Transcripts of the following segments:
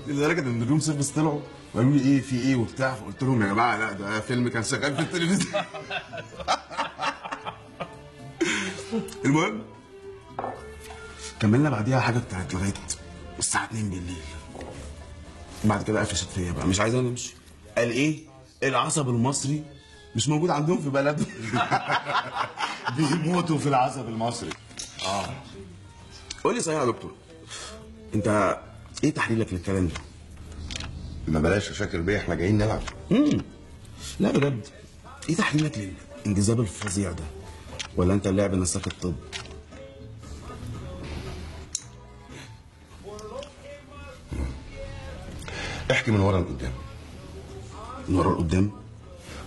لدرجة ان ال room service طلعوا وقالوا لي ايه في ايه وبتاع، فقلت لهم يا جماعة لا ده فيلم كان شغال في التلفزيون. المهم كملنا بعديها حاجة بتاعت لغاية الساعة 2 بالليل. بعد كده قفشت فيا بقى، مش عايزه نمشي. قال ايه؟ العصب المصري مش موجود عندهم في بلدهم. بيموتوا في العصب المصري. قول لي صحيح يا دكتور، انت ايه تحليلك للكلام ده؟ ما بلاش يا شاكر بيه، احنا جايين نلعب. لا بجد، ايه تحليلك للانجذاب الفظيع ده؟ ولا انت اللعب نساك الطب؟ احكي من ورا لقدام. من ورا لقدام؟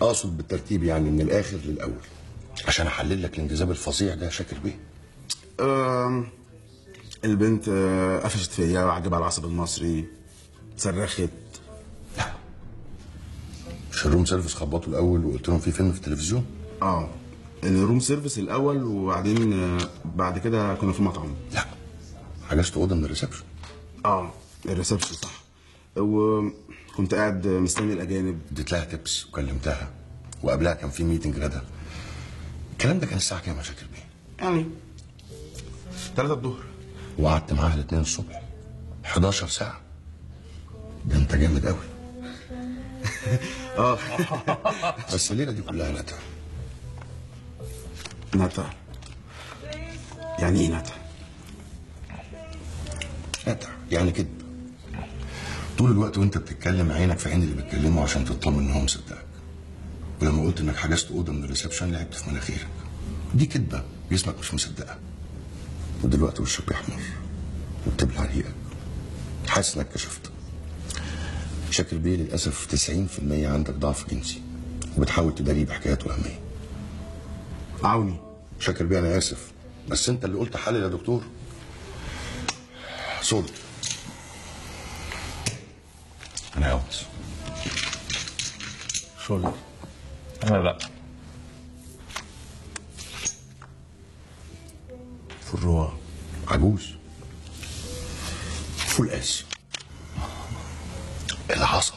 اقصد بالترتيب يعني من الاخر للاول، عشان احلل لك الانجذاب الفظيع ده يا شاكر بيه. البنت قفشت فيا وعجبها العصب المصري، صرخت. لا مش ال room service خبطوا الاول وقلت لهم في فيلم في التلفزيون؟ ال room service الاول، وبعدين بعد كده كنا في مطعم. لا حجزت اوضة من ال reception. ال reception صح. وكنت قاعد مستني الاجانب، اديت لها tips وكلمتها، وقبلها كان في meeting غدا. الكلام ده كان الساعة كام يا شاكر بيه؟ يعني 3 الظهر. وقعدت معاها ل 2 الصبح، 11 ساعة. ده انت جامد قوي. بس الليلة دي كلها نتع. نتع؟ يعني ايه نتع؟ نتع يعني كذب. طول الوقت وانت بتتكلم عينك في عين اللي بيتكلموا عشان تطمن ان هو مصدقك. ولما قلت انك حجزت اوضة من ال reception لعبت في مناخيرك. دي كدبه جسمك مش مصدقها. ودلوقتي وشك بيحمر وبتبلع ريقك، حاسس انك كشفت. شاكر بيه للاسف 90% عندك ضعف جنسي، وبتحاول تداريه بحكايات وهمية. عوني شاكر بيه انا اسف، بس انت اللي قلت حلل يا دكتور. sorry انا out. sorry انا لا. فروع عجوز full اس. العصب